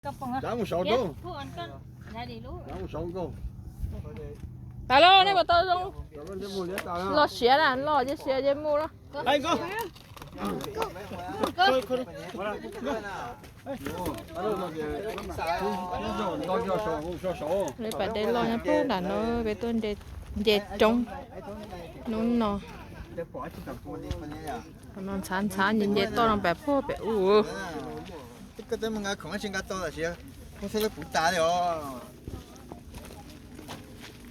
Tag lauj, nej puas tau zoo? Loj siav na, loj ces siav ces mus lauj. Peb pais de loj nyob puag nram no, peb tuaj nce roob hnub no. Ntxhab ntxhab nce nce toj no pais puag pem u.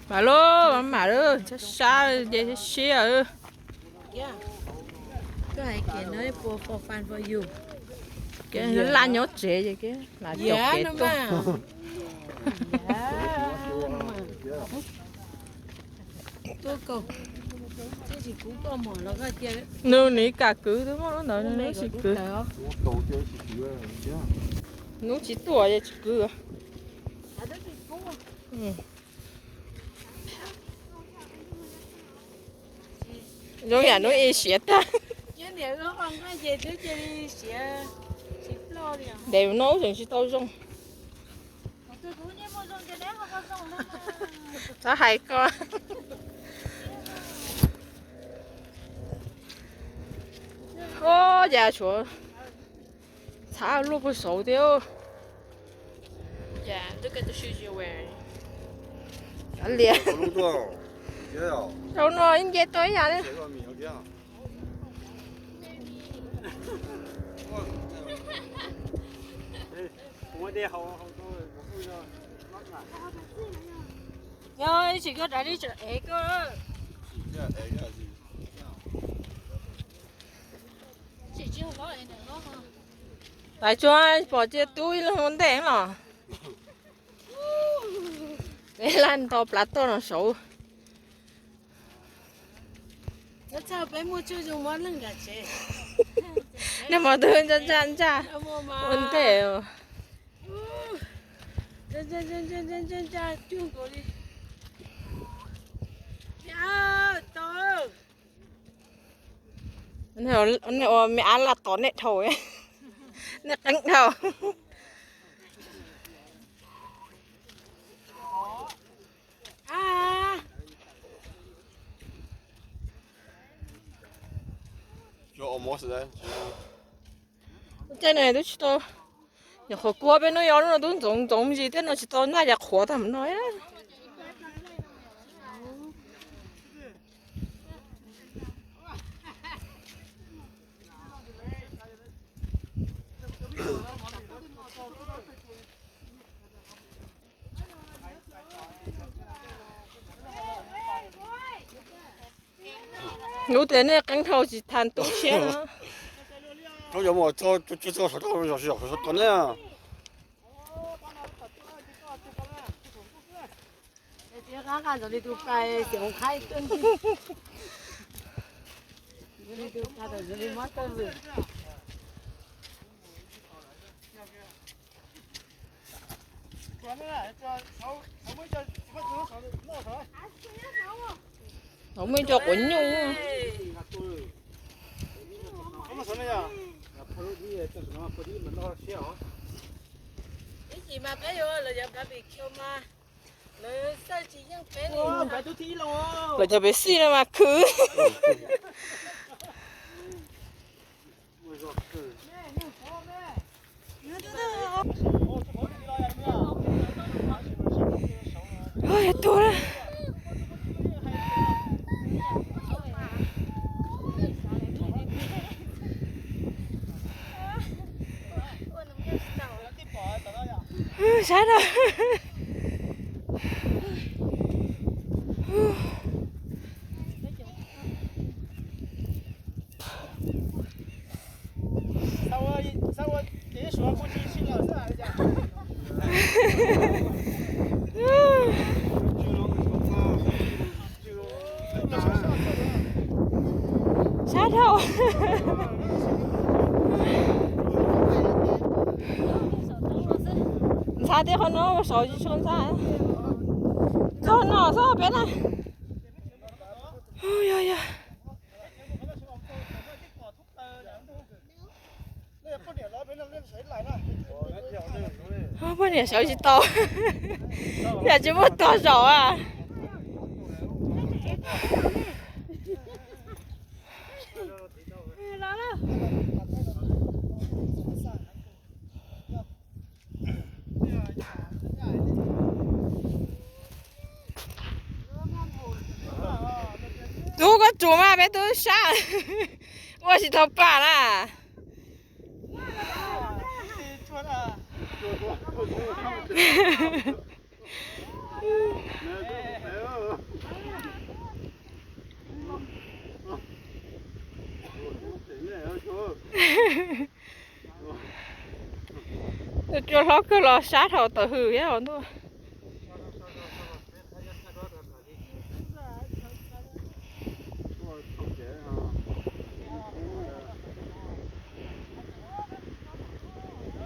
Mam lauj, mam mam lauj, sab sab nce siab siab. Laj nyob tsev ces lam caum kev tuaj. Nws nim kam kwv, twb muaj lub ntawd nws tsis kwv. Hnub tsis tuaj ces tsis kwv. Zoo yam hnub ib siav tag. Ntev no tseem tsis tau zoo. Txhob hais koj. Ua cas tshuav ntxhab luaj puag saud thiab. Liam, rau no ib nce tau ib yam li. Yog ib tsis koj rav li tseem ev koj. Lawv tsuas pom cia tub ib leeg ua ntej los. Peb laj nto plav toj no saud. Nej mos twg ntsaj ntsaj ntsaj ua ntej. Nej ua me ab laj tom nej dhau, nej qeeb dhau. Tej no twb tsis tau, nyuam qhuav kuab peb hnub, ob hnub no twb ntxoov ntxoov zis tej no tsis tau noj, yog qhuav tag mus no. Lub tias nej qeeb dhau tsis tas tu siab no. Muaj ib co quav nyuj. Ib chim mas peb yuav los yog barbecue mas lawv xav tsis yeej peb li. Lawv cov pem xij no mas khwv. Tuag na. Sab dhau. Sab dhau. Ntxhab tib qhov no ua saud tsis tshua ntxhab. Txog no txog peb na. Yog yog. Poj niam sawv tsis tau, yam tsis muaj tog zaum a. Tub koj tsuas mas peb tub sab, ua tsis tau pam na. Tus cua hlob kawg los sab dhau tawm hws thiab ntuj.